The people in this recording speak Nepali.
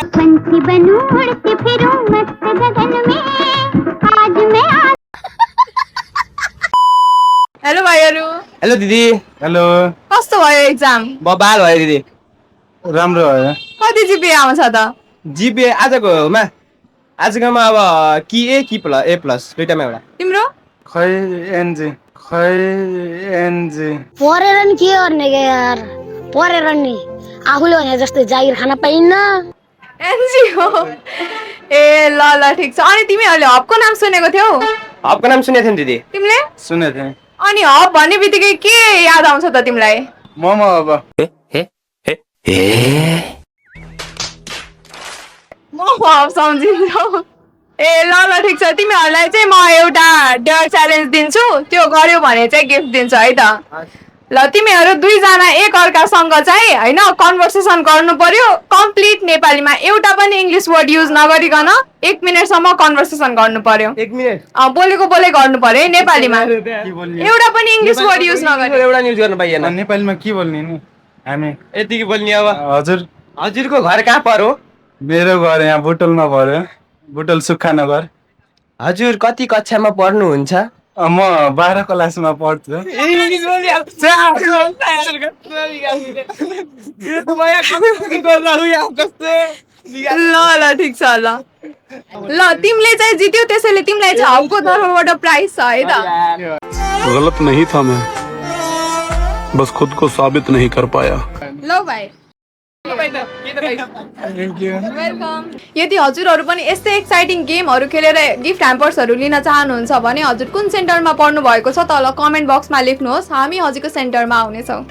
पंछी बनूं उड़ती फिरूं मस्त गगन में आज मैं हेलो भाइहरू हेलो दिदी हेलो कस्तो भयो एक्जाम बबाल भयो दिदी राम्रो भयो कति जिपी आउँछ त जिपे आजकोमा अब कि ए कि प्लस ए प्लस दुईटामा एउटा तिम्रो खै एनजी पढेर नि के गर्ने के यार पढेर नि आफूले भने जस्तै जागिर खान पाइन्न एनजी हो ए ल ल ठिक छ अनि तिमीहरूले हबको नाम सुनेको थियौ हबको नाम सुनेको थियौ नि दिदी तिमीले सुनेको थिएँ अनि हब भन्ने बित्तिकै के याद आउँछ त तिमीलाई मोमो अब म हब सम्झिन्छौ ए ल ल ठिक छ तिमीहरूलाई चाहिँ म एउटा डर च्यालेन्ज दिन्छु त्यो गर्यो भने चाहिँ गिफ्ट दिन्छु है त ल तिमीहरू दुईजना एक अर्कासँग चाहिँ होइन कन्भर्सेसन गर्नु पर्यो कम्प्लिट नेपालीमा एउटा पनि इङ्ग्लिस वर्ड युज नगरिकन 1 मिनटसम्म कन्भर्सेसन गर्नु पर्यो 1 मिनेट बोलेको गर्नु पर्यो है नेपालीमा के बोल्ने एउटा पनि इङ्ग्लिस वर्ड युज नगरी एउटा न्युज गर्न पाइएन नेपालीमा के बोल्ने नि हामी यतिकै बोल्ने अब हजुरको घर कहाँ पर्यो मेरो घर यहाँ बुटोलमा पर्यो बुटोल सुक्खा नगर हजुर कति कक्षामा पढ्नुहुन्छ म 12 क्लासमा पढ्छु ल ल ठिक छ ल ल तिमीले चाहिँ जित्यो त्यसैले तिमीलाई चाहिँ हबको तर्फबाट प्राइज छ है त गलत नहीं था मैं बस खुद को साबित नहीं कर पाया ल भाइ वेलकम यदि हजुरहरू पनि यस्तै एक्साइटिङ गेमहरू खेलेर गिफ्ट ह्याम्पर्सहरू लिन चाहनुहुन्छ भने हजुर कुन सेन्टरमा पढ्नु भएको छ तल कमेन्ट बक्समा लेख्नुहोस् हामी हजुरको सेन्टरमा आउनेछौँ